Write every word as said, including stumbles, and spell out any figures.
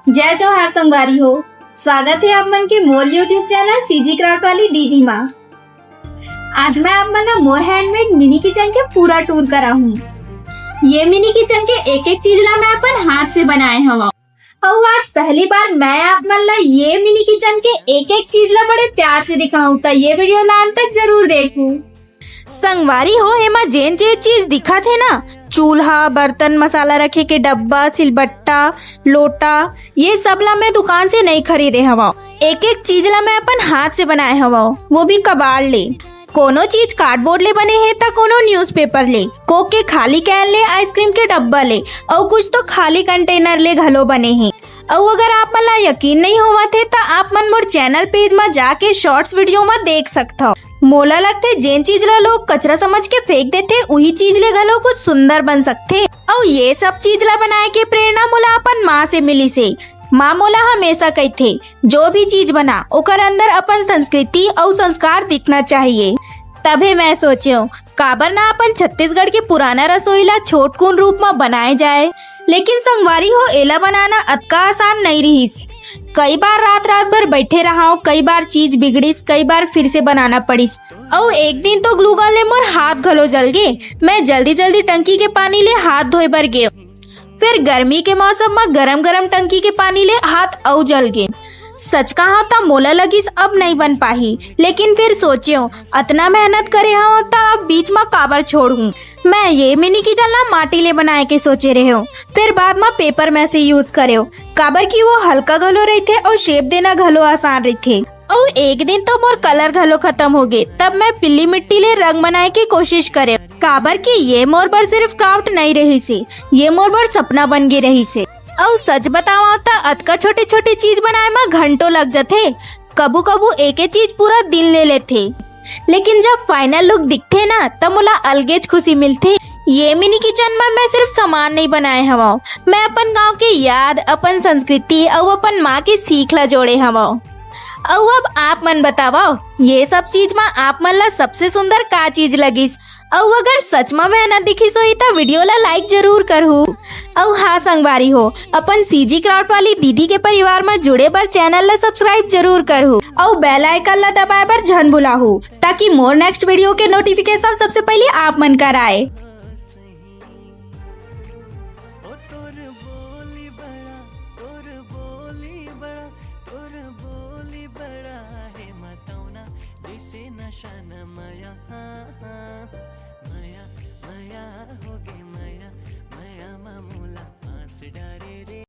जय जोहार संगवारी हो, स्वागत हे आप मन के मोर YouTube चैनल सीजी क्राफ्ट वाली दीदी मा। आज मैं आप मन ला मोर हैंडमेड मिनी किचन के पूरा टूर कराहूँ। ये मिनी किचन के एक एक चीज ला मैं अपन हाथ से बनाए हवं। अउ आज पहली बार मैं आप मन ला ये मिनी किचन के एक एक चीज ला बड़े प्यार से दिखाहूँ, त ये वीडियो ला अंत तक जरूर देखहू। संगवारी हो, एमा जेन जे चीज दिखत हे ना, चूल्हा, बर्तन, मसाला रखे के डब्बा, सिलबट्टा, लोटा, ये सब ला मैं दुकान से नइ खरीदे हवं। एक एक चीज ला मैं अपन हाथ से बनाए हवं, वो भी कबाड़ ले। कोनो चीज कार्डबोर्ड ले बने हे त कोनो न्यूज़पेपर ले, कोक के खाली कैन ले, आइसक्रीम के डब्बा ले, अउ कुछ तो खाली कंटेनर ले घलो बने हे। अउ अगर आप मन ला यकीन नइ होवत हे त आप मन मोर चैनल पेज मा जाके शॉर्ट्स वीडियो मा देख सकथव। मोला लगथे जेन चीज ला लोग कचरा समझ के फेंक देथे, उही चीज ले घलो कुछ सुंदर बन सकथे। अउ ये सब चीज ला बनाए के प्रेरणा मोला अपन माँ से मिलिस हे। माँ मोला हमेशा कहिथे, जो भी चीज बना, ओकर अंदर अपन संस्कृति अउ संस्कार दिखना चाहिए। तभे मैं सोचेंव, काबर ना अपन छत्तीसगढ़ के पुराना रसोई ला छोटकुन रूप मा बनाए जाए। लेकिन संगवारी हो, एला बनाना अतका आसान नइ रिहिस। कई बार रात रात भर बैठे रहाव, कई बार चीज बिगड़िस, कई बार फिर से बनाना पड़िस। अउ एक दिन तो ग्लूगन ले मोर हाथ घलो जल गे। मैं जल्दी जल्दी टंकी के पानी ले हाथ धोए बर गेंव। फिर गर्मी के मौसम म गरम गरम टंकी के पानी ले हाथ अउ जल गे। सच कहा त मोला लगिस अब नइ बन पाही, लेकिन फिर सोचेंव, अतना मेहनत करे हव त अब बीच म काबर छोड़हूँ। मैं ये मिनी किचन ला माटी ले बनाए के सोचे रहेंव, फिर बाद म पेपर मैसे यूज़ करेंव, काबर कि वो हल्का घलो रहिथे अउ शेप देना घलो आसान रहिथे। अउ एक दिन तो मोर कलर घलो खतम हो गे, तब मैं पीली मिट्टी ले रंग बनाए के कोशिश करेंव, काबर कि ये मोर बर सिर्फ क्राफ्ट नइ रहिस हे, ये मोर बर सपना बन गे रहिस हे। अउ सच बतावंव त अतका छोटे-छोटे चीज बनाए म घंटों लग जथे। कभू-कभू एके चीज पूरा दिन ले लेथे, लेकिन जब फाइनल लुक दिखथे ना, त मोला अलगेच खुशी मिलथे। ये मिनी किचन म मैं सिर्फ सामान नइ बनाए हवंव, मैं अपन गांव के याद, अपन संस्कृति अउ अपन माँ के सीख ला जोड़े हवंव। अउ अब आप मन बतावव, ये सब चीज म आप मन ला सबसे सुंदर का चीज लगिस? अउ अगर सच म मेहनत दिखिस होही, त वीडियो ला लाइक जरूर करहू। अउ हाँ संगवारी हो, अपन सीजी क्राफ्ट वाली दीदी के परिवार म जुड़े बर चैनल ला सब्सक्राइब जरूर करहू। अउ बेल आइकन ला दबाए बर झन भुलाहू, ताकि मोर नेक्स्ट वीडियो के नोटिफिकेशन सबसे पहले आप मन कर आए। ओ तोर बोली बड़ा, तोर बोली बड़ा, तोर बोली बड़ा हे मतौना, जैसे नशा न मया, हाँ, हाँ। मया, मया होगे मया, मया मा मोला फांस डारे रे।